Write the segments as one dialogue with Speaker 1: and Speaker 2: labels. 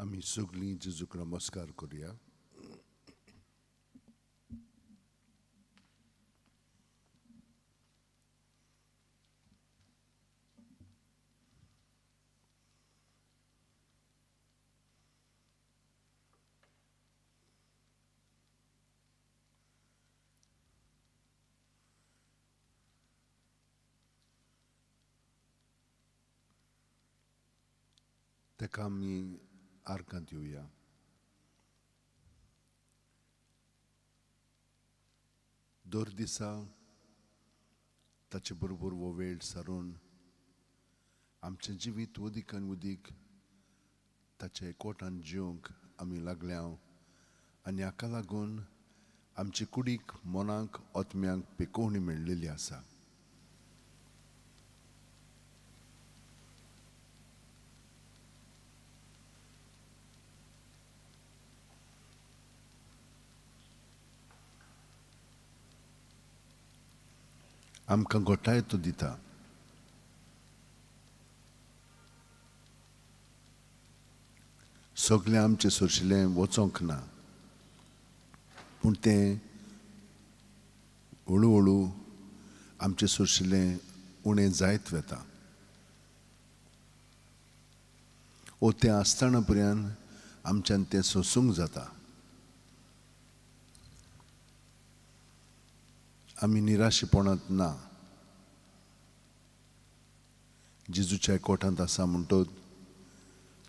Speaker 1: आमी सगळीं जेजूक नमस्कार करुया. ताका आमी आर्गांत येवया. दर दिसा ताचे बरोबर हो वेळ सारून आमचें जिवीत उदीक आनी उदीक ताच्या एकवटान जिवंक आमी लागल्या आनी हाका लागून आमचे कुडीक, मनाक, आत्म्यांक पेकोवणी मेळ्ळेली आसा. आमकां घोटाय तो दिता. सगळें आमचें सोरशिलें वचोंक ना, पूण तें हळू हळू आमचें सोरशिलें उणें जायत वता. ओ तें आसतना पर्यंत आमच्यान तें सोंसूंक जाता. आमी निराशेपणांत ना. जेजूच्या एकवटांत आसा म्हणटच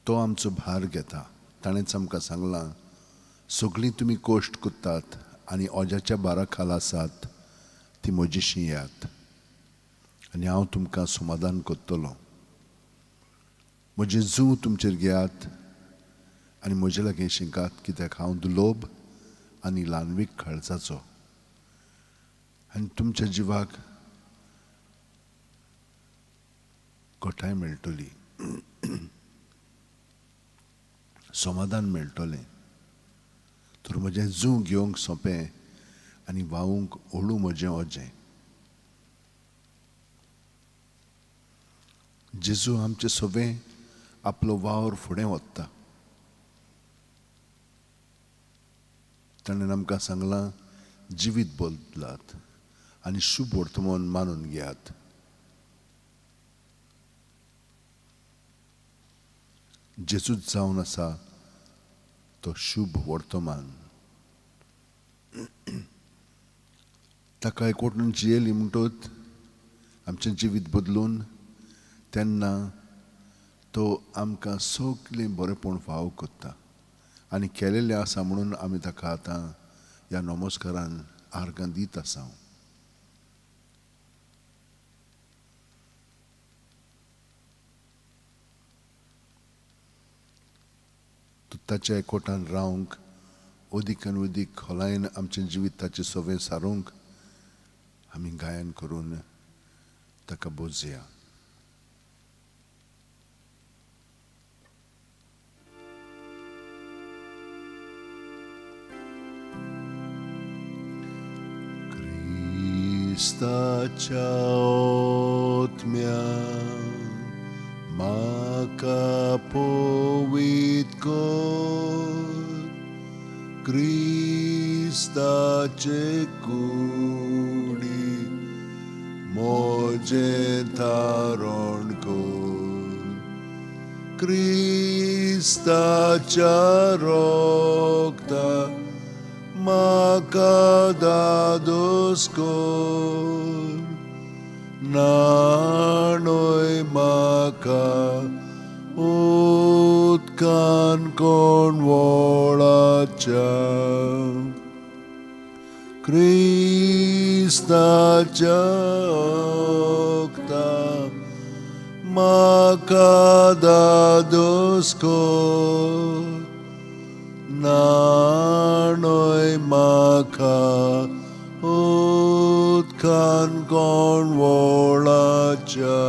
Speaker 1: तो आमचो भार घेता. ताणेंच आमकां सांगलां, सगळीं तुमी कश्ट करतात आनी ओज्याच्या भारा खाला आसात ती म्हजीशी येयात आनी हांव तुमकां समाधान करतलो. म्हजें जूं तुमचेर घेयात आनी म्हजे लागीं शिंकात, कित्याक हांव दुलोब आनी ल्हानवीक काळजाचो, आनी तुमच्या जिवाक घटाय मेळटली, समाधान मेळटलें. तर म्हजें जूं घेवंक सोंपें आनी व्हांवूंक हळू म्हजें ओजें. जेजू आमचे सोबें आपलो वावर फुडें वता. ताणें आमकां सांगलां, जिवीत बदलात आनी शुभ वर्तमान मानून घेयात. जेजूच जावन आसा तो शुभ वर्तमान. ताका एकवटून जियेली म्हणटच आमचें जिवीत बदलून तेन्ना तो आमकां सगळें बरेंपण फावो करता आनी केलेलें आसा म्हणून आमी ताका आतां ह्या नमस्कारान आर्गां दीत आसा. ताच्या एकवटान रावंक अदीक आनी अदीक खोलायेन आमचें जिवीत ताचें सवें सारूंक आमी गायन करून ताका बोजया. क्रिस्ताच्या आत्म्या म्हाका पवित्र कर, क्रिस्ताचे कुडी म्हजें तारण कर, क्रिस्ताच्या रक्ता म्हाका दादोस कर, नाणय म्हाका उदकान कोण वळाच्या, क्रिस्ताच्या रक्ता म्हाका दादोस कर, नाणय म्हाका उदकान कोण वळाच्या,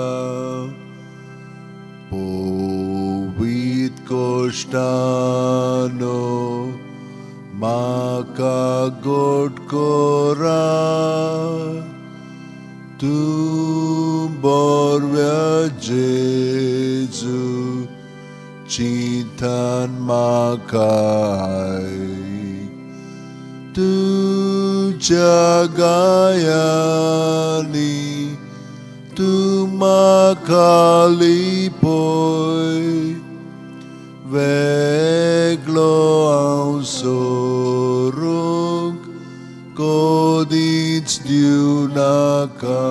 Speaker 1: पवित्र कोश्टानो म्हाका गोड करा, तूं बरव्या जेजूच्या चिंतन म्हाका आयक तुज्या गायांनी तूं म्हाका लिपय वेगळो हांव सोरूंक कदींच दिवनाका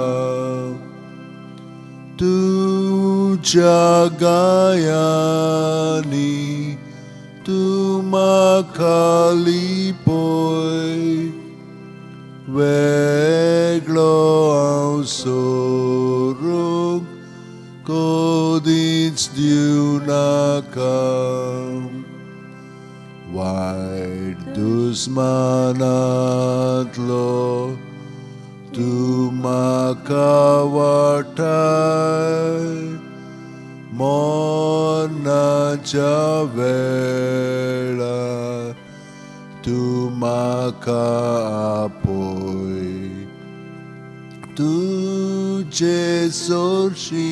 Speaker 1: तुज्या गायांनी तूं म्हाका लिपय वेगळो हांव सोरूंक कदींच दिवनाका वायट दुस्मानांतलो तूं म्हाका वाटाय मरणाच्या वेळार तूं म्हाका आपय तुजे सरशीं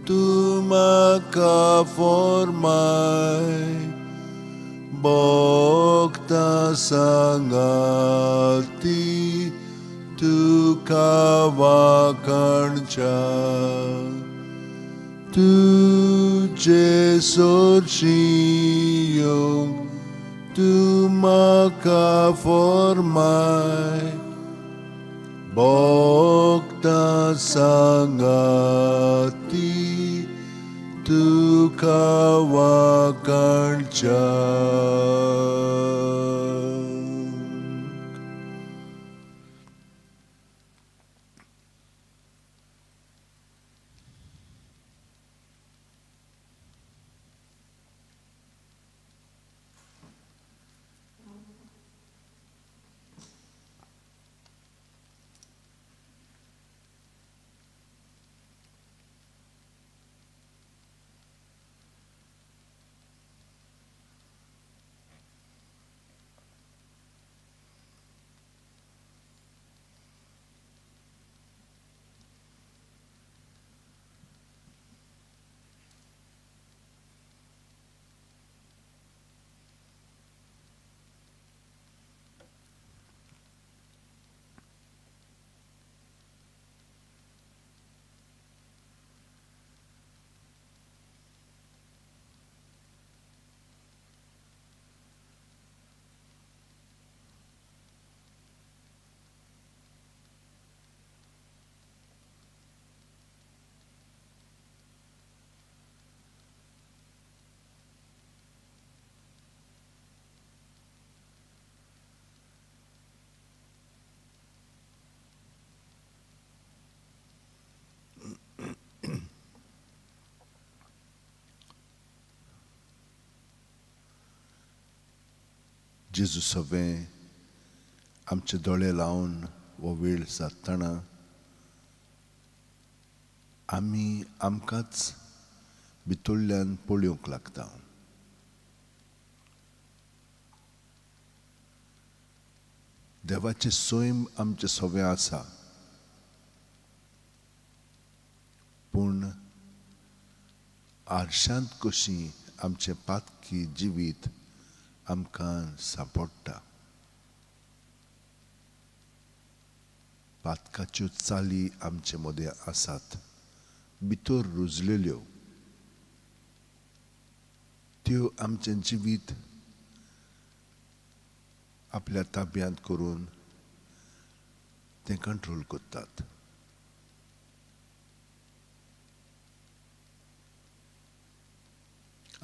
Speaker 1: तूं म्हाका फॉर्माय भोगता सांगाती तुका वाखाणच्या तुजे सरशीं तूं म्हाका फॉर्माय भोगता सांगाती तुका वाखाणच्या. जेजू सवें आमचे दोळे लावन हो वेळ सादतना आमी आमकांच भितरल्यान पळोवंक लागता. देवाचें सैम आमचें सवें आसा, पूण आरशांत कशी आमचें पातकी जिवीत आमकां सांपडटा. पातकाच्यो चाली आमचे मदें आसात, भितर रुजलेल्यो, त्यो आमचें जिवीत आपल्या ताब्यांत करून तें कंट्रोल करतात.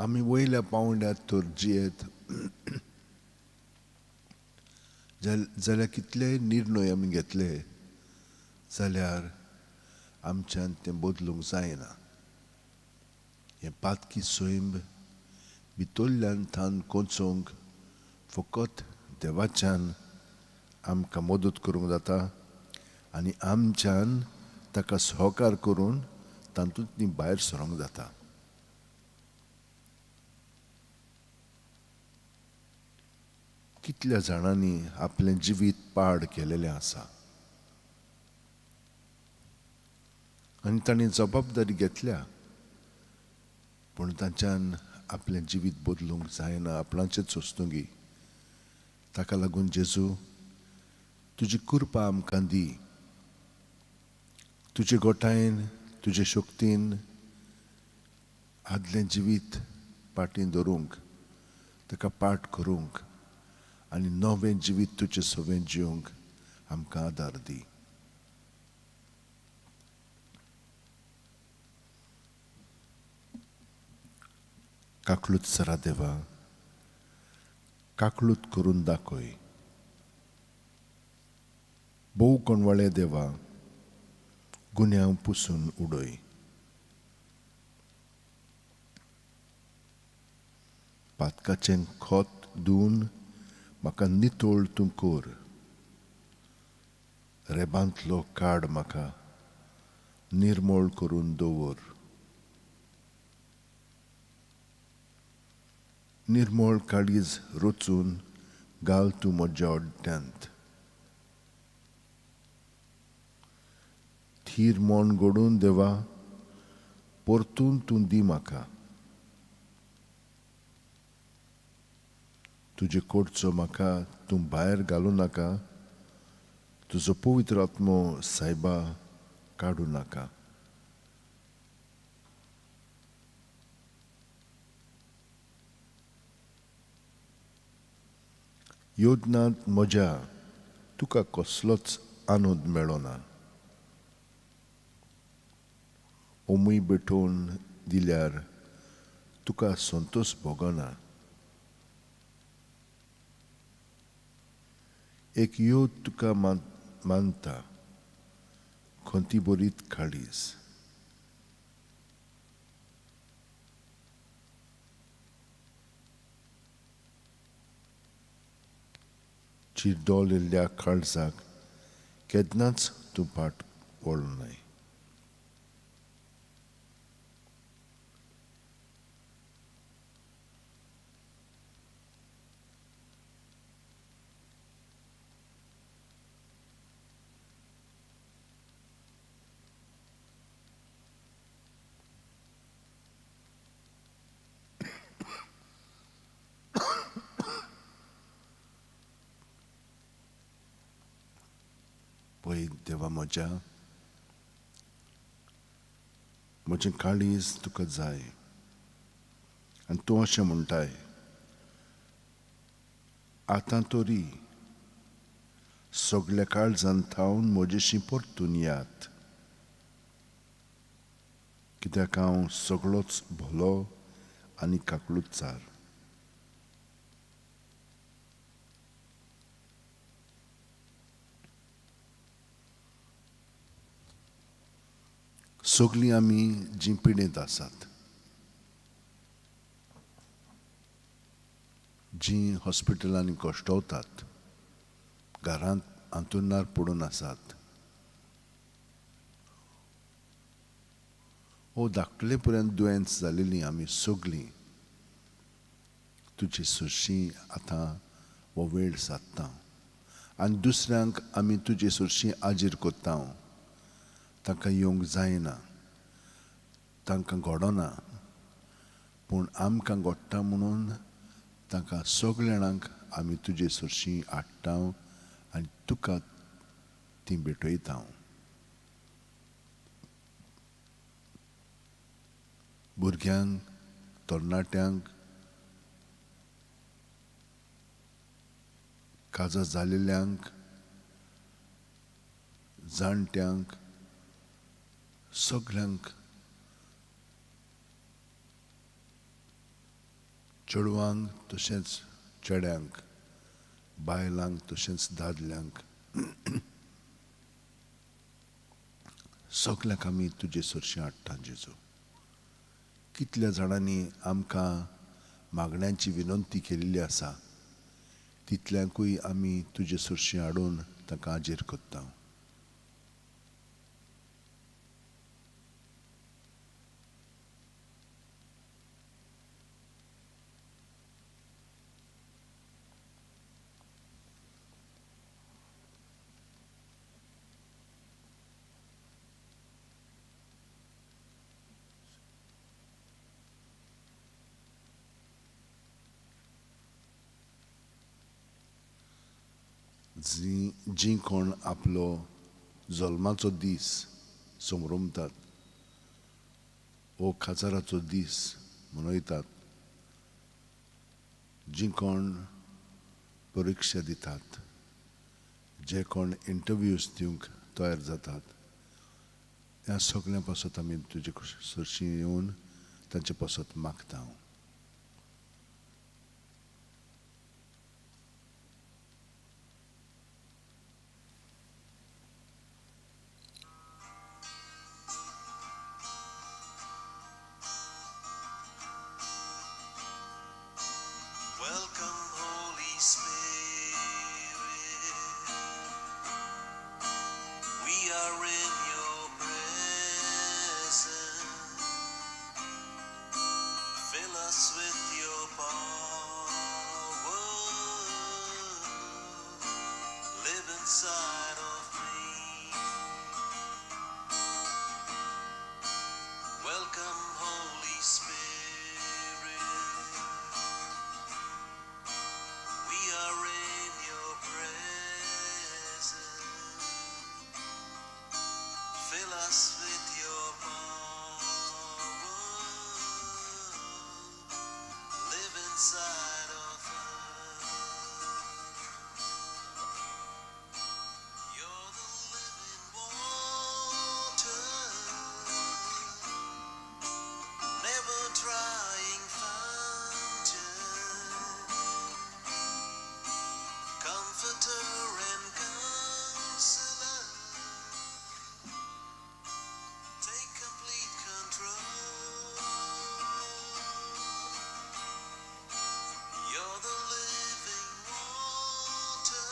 Speaker 1: आमी वयल्या पावंड्यार तर जियेत जाल्यार कितलेय निर्णय आमी घेतले जाल्यार आमच्यान तें बदलूंक जायना. हें पातकी सैम भितरल्यान थान कोंचोवंक फकत देवाच्यान आमकां मदत करूंक जाता आनी आमच्यान ताका सहकार करून तातूंतली भायर सरूंक जाता. कितल्या जाणांनी आपलें जिवीत पाड केलेलें आसा आनी तांणी जबाबदारी घेतल्या पूण तांच्यान आपलें जिवीत बदलूंक जायना आपणाचेच सोंसतुंगी. ताका लागून जेजू तुजी कृपा आमकां दी. तुजे गोठायेन तुजे शक्तीन आदलें जिवीत पाटीं धरूंक, ताका पाठ करूंक आनी नवें जिवीत तुजें सवें जिवंक आमकां आदार दी. काकलूत सरा देवा, काकलूत करून दाखय. भोव कोणवाळे देवा, गुन्यांव पुसून उडय. पातकाचें खोत धुवन म्हाका नितळ तूं कर. रेबांतलो काड म्हाका, निर्मळ करून दवर. निर्मळ काळीज रचून घाल तूं म्हज्या अड्ड्यांत. थीर मन घडून देवा, परतून तूं दी म्हाका. तुजे कोडचो म्हाका तूं भायर घालूं नाका, तुजो पवित्र आत्मो सायबा काडूं नाका. योजनांत म्हज्या तुका कसलोच आनंद मेळना. ओमूय बेठोवन दिल्यार तुका संतोष भोगना. एक योद तुका मानता, खंती बरीत काळीज. चिरडोलिल्ल्या काळजाक केन्नाच तूं पाट वळनाय. पळय देवा म्हज्या, म्हजें काळीज तुका जाय आनी तूं अशें म्हणटाय, आतां तरी सगल्या काळजान थावन म्हजेशी परतून यात, कित्याक हांव सगळोच भलो आनी काकलुतचार. सगळीं आमी जीं पिडेंत आसात, जीं हॉस्पिटलांनी कश्टवतात, घरांत अंतुरणार पडून आसात, ओ धाकटले पर्यंत दुयेंस जालेलीं आमी सगळीं तुजी सरशी आतां हो वेळ सादता आनी दुसऱ्यांक आमी तुजे सरशी आजीर करता. तांकां येवंक जायना, तांकां घडना, पूण आमकां घडटा म्हणून तांकां सगळ्या जाणांक आमी तुजे सरशी हाडटा आनी तुका ती भेटयता. भुरग्यांक, तरणाट्यांक, काजार जाल्ल्यांक, जाणट्यांक, सगल्यांक, चेडवांक तशेंच चेड्यांक, बायलांक तशेंच दादल्यांक, सगल्यांक आमी तुजे सरशी हाडटा जेजू. कितल्या जाणांनी आमकां मागण्यांची विनंती केल्ली आसा, तितल्यांकूय आमी तुजे सरशी हाडून तांकां आजीर करता. जी जीं कोण आपलो जल्माचो दीस समरमतात वो खाजराचो दीस मनयतात, जीं कोण परिक्षा दितात, जे कोण इंटरव्यूज दिवंक तयार जातात, ह्या सगळ्यां पासत आमी तुजे सरशी येवन तांचे पासत मागता हांव.
Speaker 2: Welcome, Holy Spirit. We are in your presence. Fill us with your power. Live inside of me. Welcome, Holy Spirit. We are in your presence. Fill us with your power. Live inside of us. You're the living water, never drying fountain. Comforter and counselor, take complete control. You're the living water,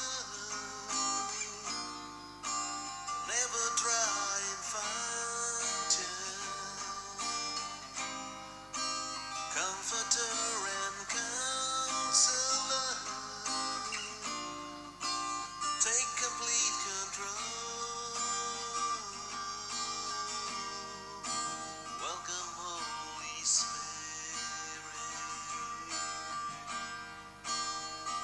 Speaker 2: never drying fountain. Comforter and counselor, take complete control. Welcome, Holy Spirit.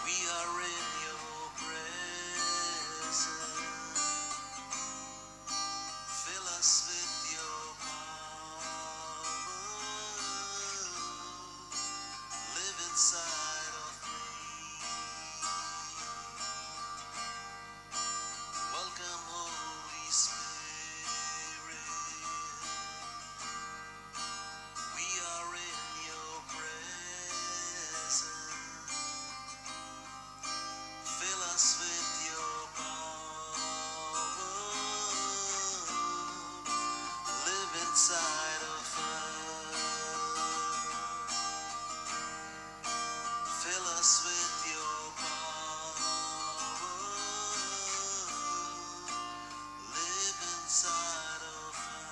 Speaker 2: We are in your presence. Fill us with your power. Live inside of me. Welcome, Holy Spirit. We are in your presence. Fill us with your power. Live inside of us. Fill us with your power. Live inside of us.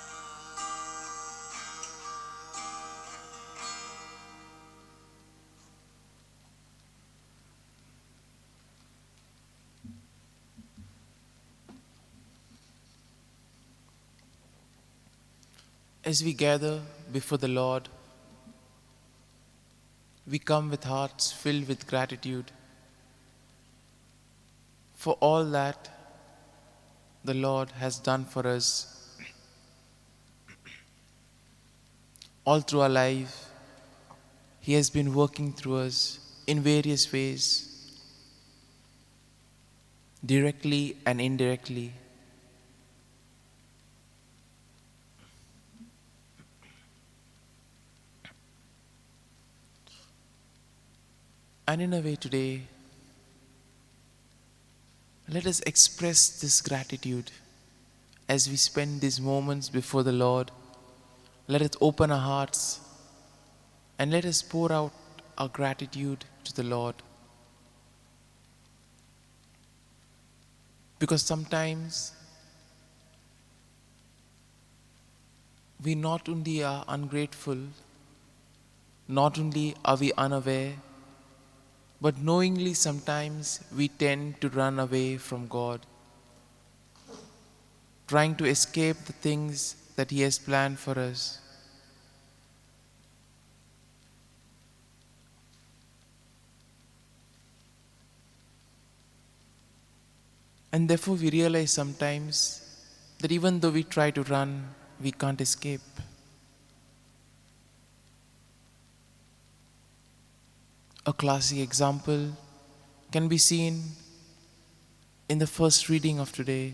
Speaker 3: As we gather before the Lord, we come with hearts filled with gratitude for all that the Lord has done for us all through our life. He has been working through us in various ways, directly and indirectly. And in a way today, let us express this gratitude as we spend these moments before the Lord. Let us open our hearts and let us pour out our gratitude to the Lord. Because sometimes we not only are ungrateful, not only are we unaware, but knowingly sometimes we tend to run away from God, trying to escape the things that He has planned for us. And therefore we realize sometimes that even though we try to run, we can't escape. A classic example can be seen in the first reading of today.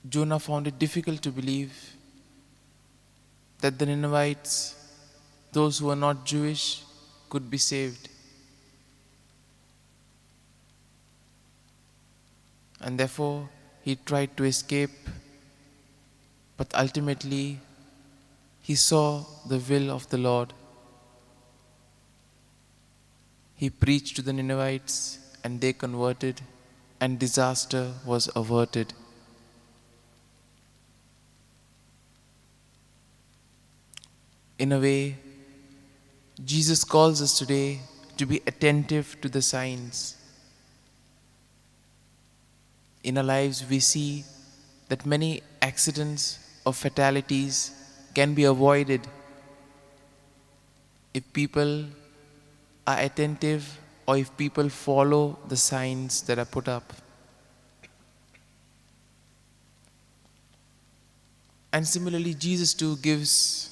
Speaker 3: Jonah found it difficult to believe that the Ninevites, those who are not Jewish, could be saved. And therefore, he tried to escape, but ultimately, he saw the will of the Lord. He preached to the Ninevites, and they converted, and disaster was averted. In a way, Jesus calls us today to be attentive to the signs. In our lives, we see that many accidents or fatalities can be avoided if people are attentive or if people follow the signs that are put up. And similarly, Jesus too gives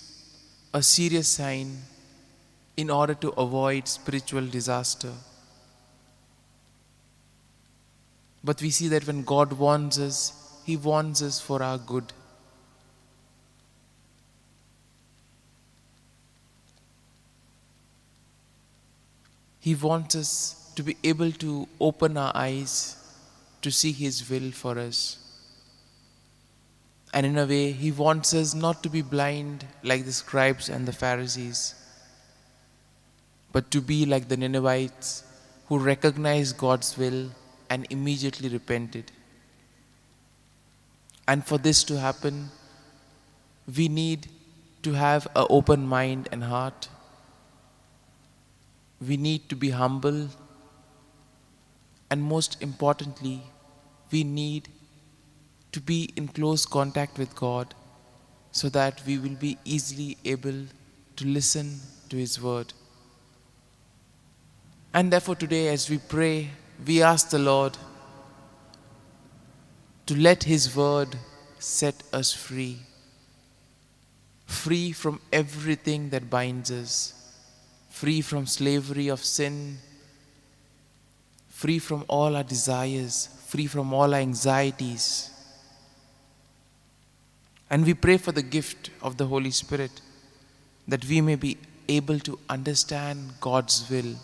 Speaker 3: a serious sign in order to avoid spiritual disaster. But we see that when God warns us, He warns us for our good. He wants us to be able to open our eyes to see His will for us. And in a way, He wants us not to be blind like the scribes and the Pharisees, but to be like the Ninevites who recognized God's will and immediately repented. And for this to happen, we need to have an open mind and heart. We need to be humble. And most importantly, we need to be in close contact with God so that we will be easily able to listen to His word. And therefore today, as we pray, we ask the Lord to let His word set us free, free from everything that binds us, free from slavery of sin, free from all our desires, free from all our anxieties. And we pray for the gift of the Holy Spirit, that we may be able to understand God's will.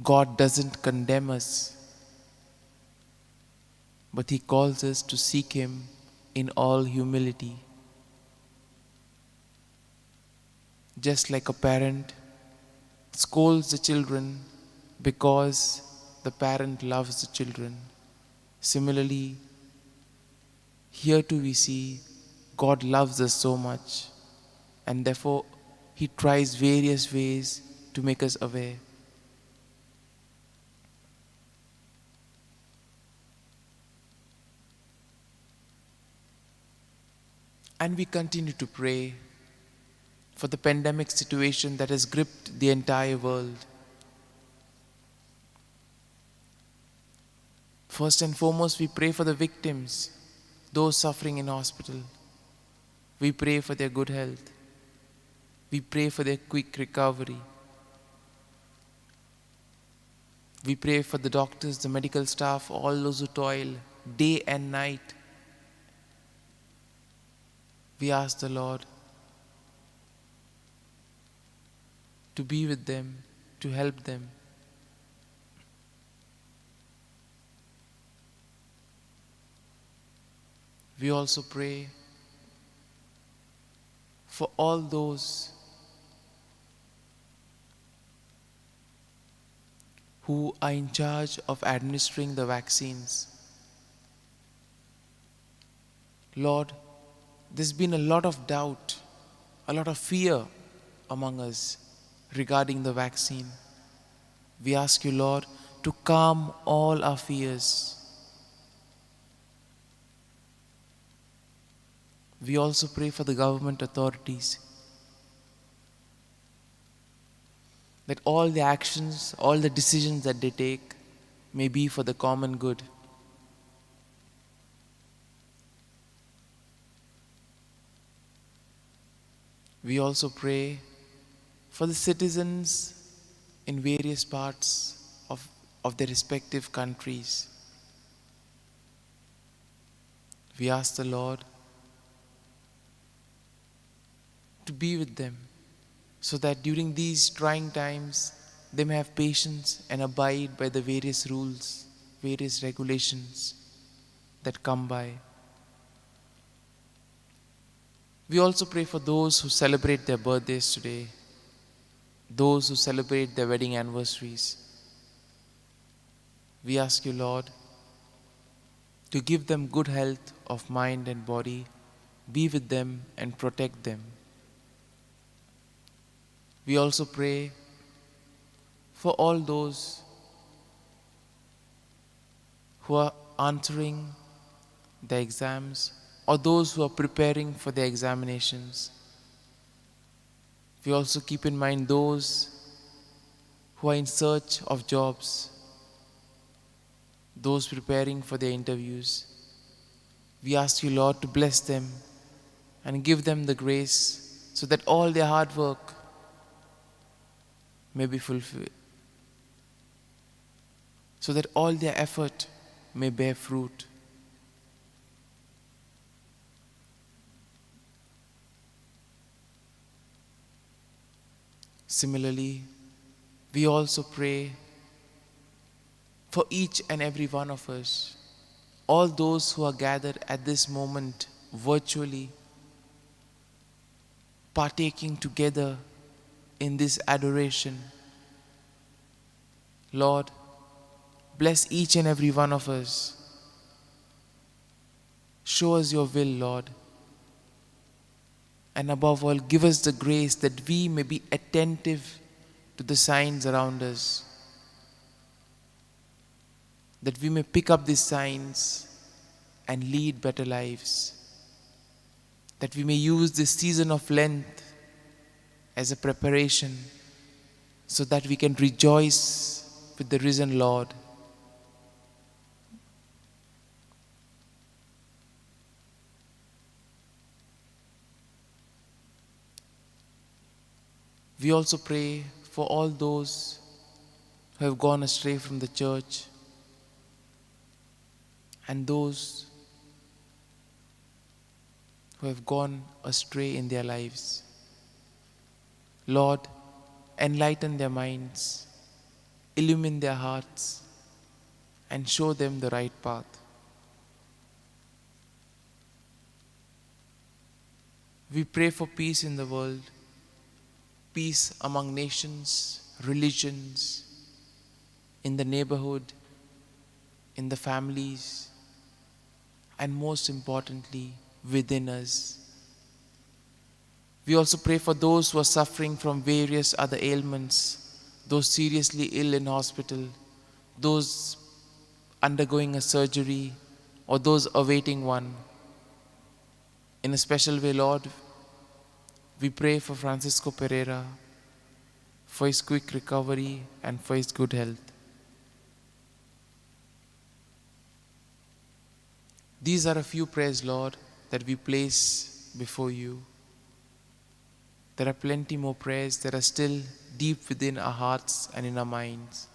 Speaker 3: God doesn't condemn us, but He calls us to seek Him in all humility. Just like a parent scolds the children because the parent loves the children, similarly, here too we see God loves us so much, and therefore He tries various ways to make us aware. And we continue to pray for the pandemic situation that has gripped the entire world. First and foremost, we pray for the victims, those suffering in hospital. We pray for their good health. We pray for their quick recovery. We pray for the doctors, the medical staff, all those who toil day and night. We ask the Lord to be with them, to help them. We also pray for all those who are in charge of administering the vaccines. Lord, there's been a lot of doubt, a lot of fear among us regarding the vaccine. We ask you, Lord, to calm all our fears. We also pray for the government authorities That all the actions, all the decisions that they take may be for the common good. We also pray for the citizens in various parts of their respective countries. We ask the Lord to be with them so that during these trying times they may have patience and abide by the various rules, various regulations that come by. We also pray for those who celebrate their birthdays today, those who celebrate their wedding anniversaries. We ask you, Lord, to give them good health of mind and body, be with them and protect them. We also pray for all those who are answering their exams or those who are preparing for their examinations. We also keep in mind those who are in search of jobs, those preparing for their interviews. We ask you, Lord, to bless them and give them the grace so that all their hard work may be fulfilled, so that all their effort may bear fruit. Similarly, we also pray for each and every one of us, all those who are gathered at this moment virtually, partaking together in this adoration. Lord, bless each and every one of us. Show us your will, Lord. And above all, give us the grace that we may be attentive to the signs around us, that we may pick up these signs and lead better lives, that we may use this season of Lent as a preparation so that we can rejoice with the risen Lord. We also pray for all those who have gone astray from the church and those who have gone astray in their lives. Lord, enlighten their minds, illumine their hearts, and show them the right path. We pray for peace in the world, peace among nations, religions, in the neighborhood, in the families, and most importantly, within us. We also pray for those who are suffering from various other ailments, those seriously ill in hospital, those undergoing a surgery, or those awaiting one. In a special way, Lord, we pray for Francisco Pereira, for his quick recovery and for his good health. These are a few prayers, Lord, that we place before you. There are plenty more prayers that are still deep within our hearts and in our minds.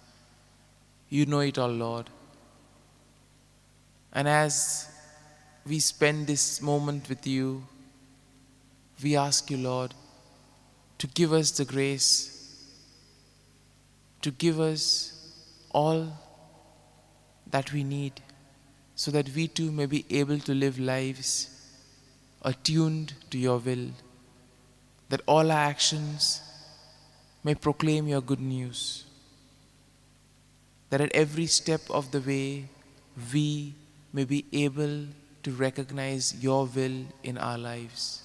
Speaker 3: You know it all, Lord. And as we spend this moment with you, we ask you, Lord, to give us the grace, to give us all that we need, so that we too may be able to live lives attuned to your will, that all our actions may proclaim your good news, that at every step of the way we may be able to recognize your will in our lives.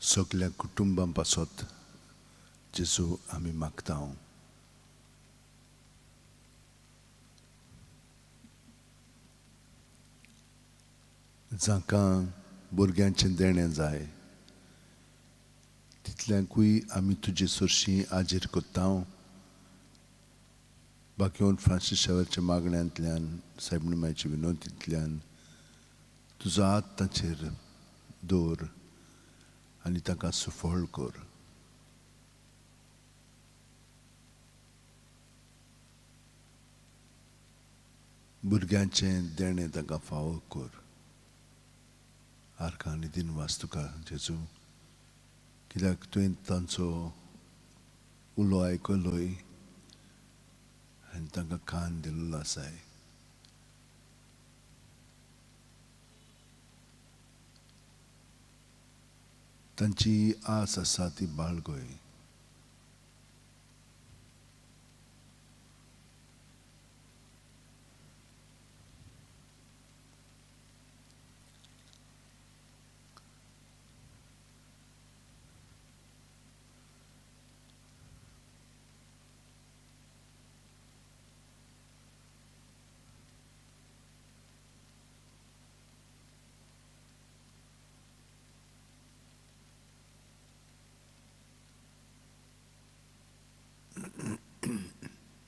Speaker 1: सगल्या कुटुंबां पासत जेजू आमी मागता. जांकां भुरग्यांचें देणें जाय तितल्यांकूय आमी तुजे सरशीं आजीर करता. बाकी फ्रांसीस शावरच्या मागण्यांतल्यान सायबणी मायच्या विनवतींतल्यान तुजो हात तांचेर दवर आनी तांकां सुफळ कर. भुरग्यांचें देणें तांकां फावो कर. आर्कां आनी दिनवास तुका जेजू, कित्याक तुवें तांचो उलो आयकलोय आनी तांकां कान दिल्लो आसाय. तांची आस आसा ती बाळगय.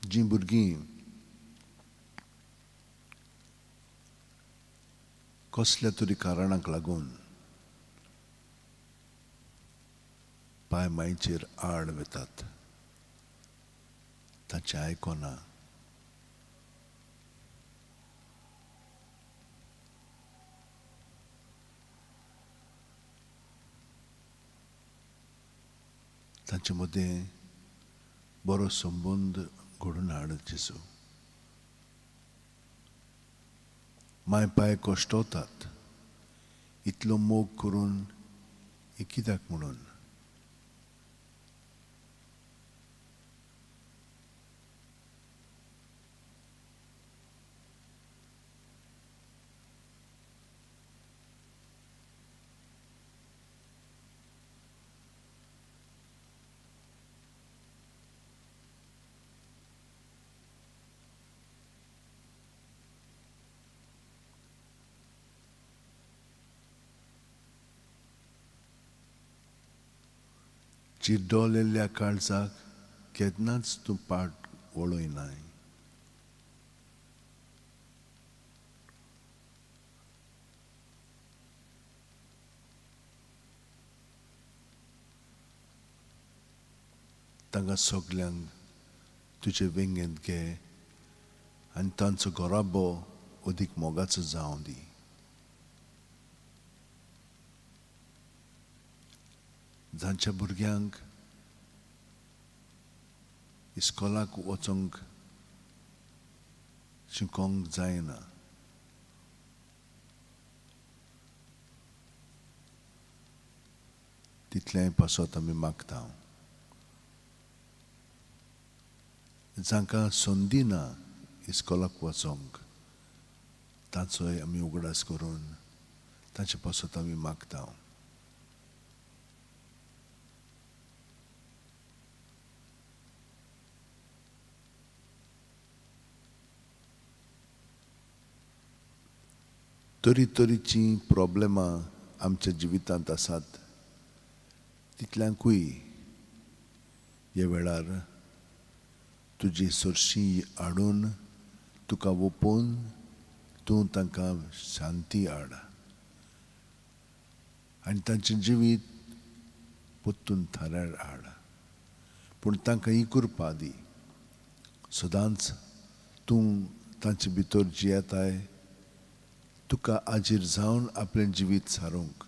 Speaker 1: जीं भुरगीं कसल्या तरी कारणाक लागून पांय मायचेर आड वतात ताचें आयकना, तांचे मदें बरो संबंद घडून हाड जेजू. माय पाय कश्टवतात इतलो मोग करून हें कित्याक म्हणून. चिड्डलेल्या काळजाक केन्नाच तूं पाट वळयनाय. तांकां सगल्यांक तुजे वेंगेंत घे आनी तांचो घराबो अदीक मोगाचो जावं दी. जांच्या भुरग्यांक इस्कोलाक वचोंक शिकोंक जायना तितलेंय पासत आमी मागता. जांकां संदी ना इस्कोलाक वचोंक तांचोय आमी उगडास करून तांचे पासत आमी मागता. तरी तरीचीं प्रॉब्लेमां आमच्या जिवितांत आसात तितल्यांकूय ह्या वेळार तुजी सरशी हाडून तुका वोपोवन तूं तांकां शांती हाड आनी तांचें जिवीत परतून थाऱ्यार हाड. पूण तांकां ही कृपा दी सदांच तूं तांचे भितर जियेताय तुका आजीर जावन आपलें जिवीत सारूंक.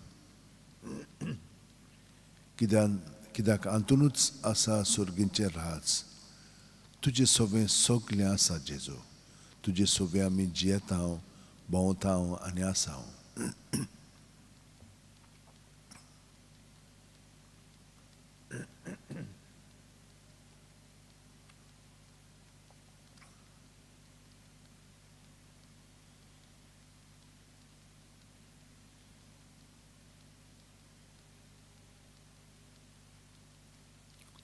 Speaker 1: कित्याक हातूनच आसा सर्गीचें राज. तुजें सगळें सगळें आसा जेजू, तुजे सगळें आमी जियेता भोंवता आनी आसा.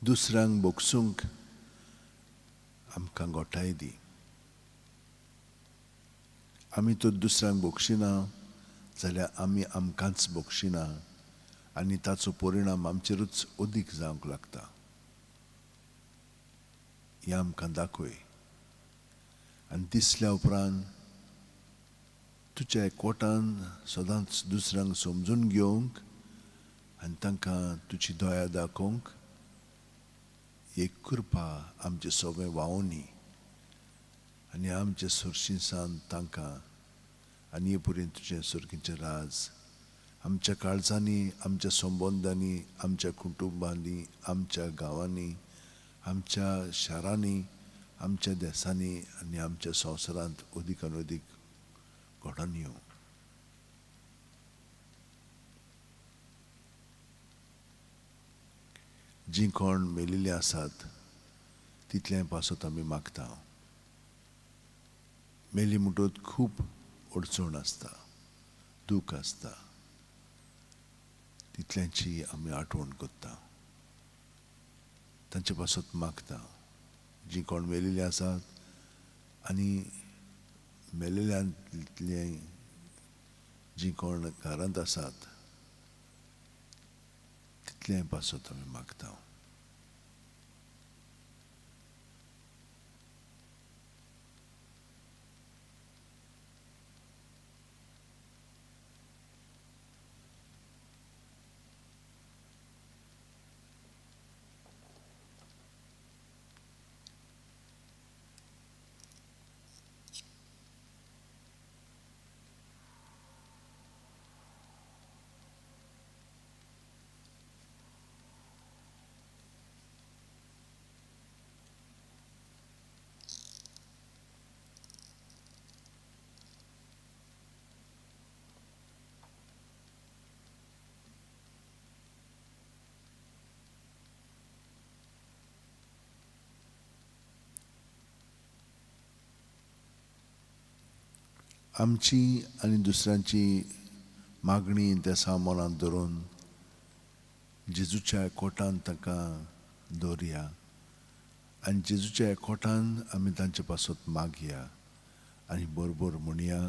Speaker 1: दुसऱ्यांक भोगसूंक आमकां गोठाय दी. आमी तर दुसऱ्यांक भोगशिना जाल्यार आमी आमकांच भोगशिना आनी ताचो परिणाम आमचेरूच अदीक जावंक लागता. हें आमकां दाखय आनी दिसल्या उपरांत तुज्या एकवटान सदांच दुसऱ्यांक समजून घेवंक आनी तांकां तुजी दया दाखोवंक एक कृपा आमचे सगळें व्हांवनी आनी आमचे सरशी सान तांकां आनी हे पुरेन तुजें सर्गीचें राज आमच्या काळजांनी, आमच्या संबंदांनी, आमच्या कुटुंबांनी, आमच्या गांवांनी, आमच्या शारांनी, आमच्या देसांनी आनी आमच्या संवसारांत अदीक आनी अदीक घडोवन येवं. जीं कोण मेलिल्लीं आसात तितलें पासत आमी मागता. मेली म्हणटकच खूब अडचण आसता, दूख आसता, तितल्यांची आमी आठवण करता, तांचे पासत मागता. जीं कोण मेलिल्लीं आसात आनी मेलिल्ल्यांतले जीं कोण घरांत आसात तितलें पासत आमी मागता. आमची आनी दुसऱ्यांची मागणी देसा मनांत धरून जेजूच्या एकवटान तांकां दवरया आनी जेजूच्या एकवटान आमी तांचे पासत मागया आनी बरोबर म्हणया,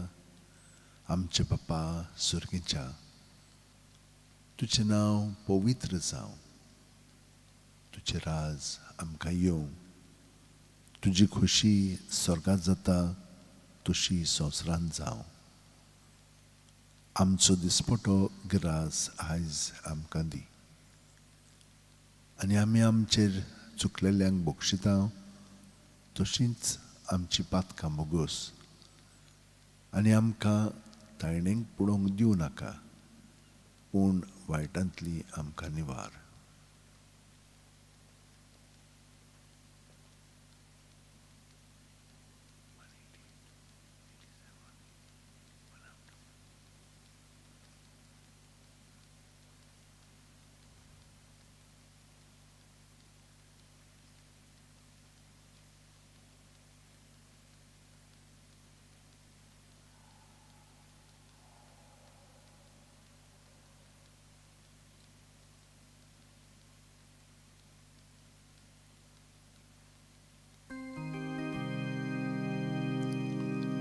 Speaker 1: आमचे बापा सर्गीच्या, तुजें नांव पवित्र जावं, तुजें राज आमकां येवं, तुजी खोशी स्वर्गांत जाता तशी संवसारांत जावं. आमचो दिसपटो ग्रास आयज आमकां दी आनी आमी आमचेर चुकलेल्यांक बक्षिता तशींच आमची पातकां मोगोस आनी आमकां तायणेक पळोवंक दिवं नाका, पूण वायटांतली आमकां निवार.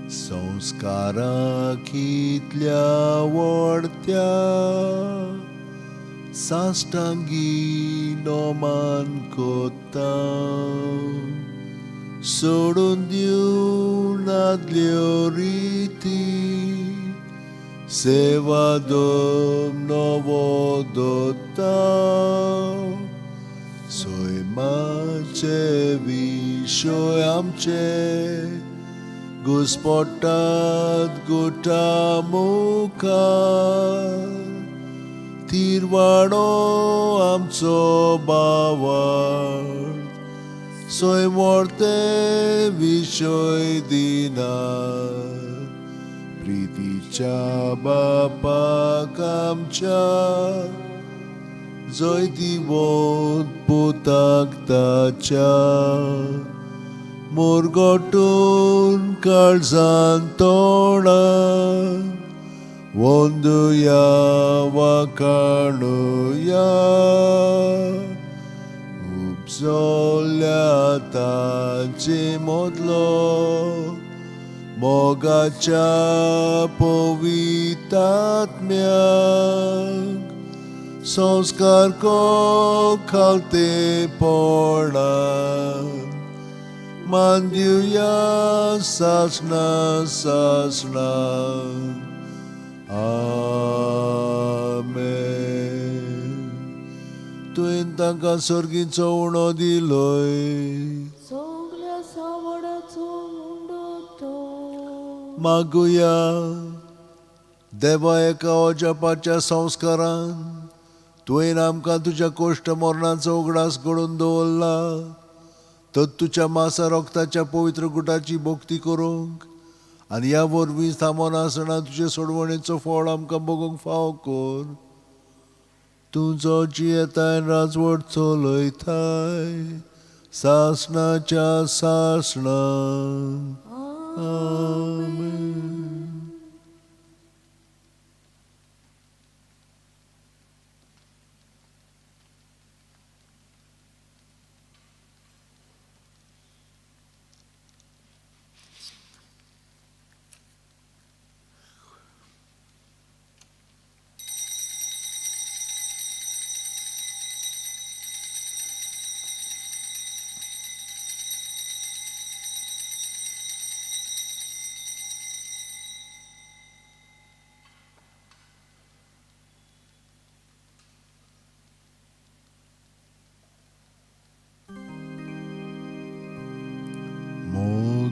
Speaker 1: संस्कारा कितल्या वडत्या साश्टांगी नोमान कोता, सोडून दिवं नादल्यो रिती, सेवा दोम नवो दोता, सैमाचे विशय आमचे घुस्पटात गोटा मुखार, तिरवाडो आमचो बावार, सैमोर्ते विशय दिना, प्रितीच्या बापाक आमच्या जय दिवोत पुताक ताच्या, मोरगोटून काळजान तोंडान वंदुया वाकाणुया, उपजल्या तांचे मदलो मोगाच्या पवितात्म्याक संस्कार को खालतेपणान मान दिवया सासणा सासणा. आमेन. तुवें तांकां सर्गीचो उणो दिलोय.
Speaker 4: सगल्या सावडाचो उंडो तो.
Speaker 1: मागुया. देवा, एका अजापाच्या संस्कारान तुवें आमकां तुज्या कोश्ट मरणाचो उगडास घडोवन दवरला, तर तुज्या मासा रक्ताच्या पवित्र गुटाची भक्ती करूंक आनी ह्या वरवीं थांबोन आसना तुजे सोडवणेचो फळ आमकां बगूंक फावो कर. तूं जो जियेताय, राजवट चलयताय सासणाच्या सासणाक. आमेन.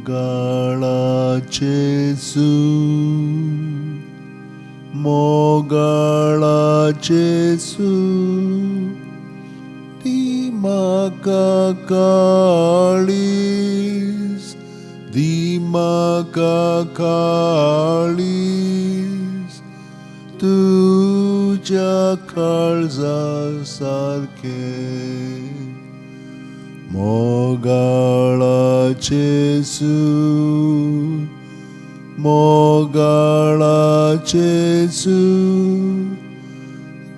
Speaker 1: मोगाळा जेजू, मोगाळा जेजू, दी म्हाका काळीज, दी म्हाका काळीज तुज्या काळजा सारकें. मोगाळा जेजू, मोगाळा जेजू,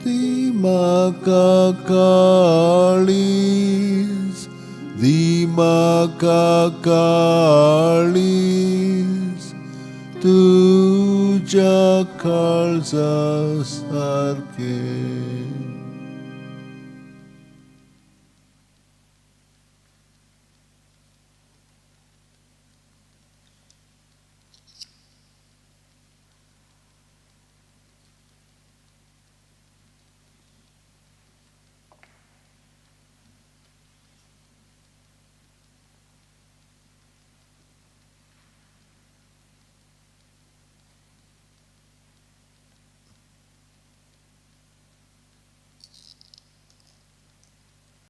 Speaker 1: दी म्हाका काळीज, दी म्हाका काळीज तुज्या काळजा सारकें.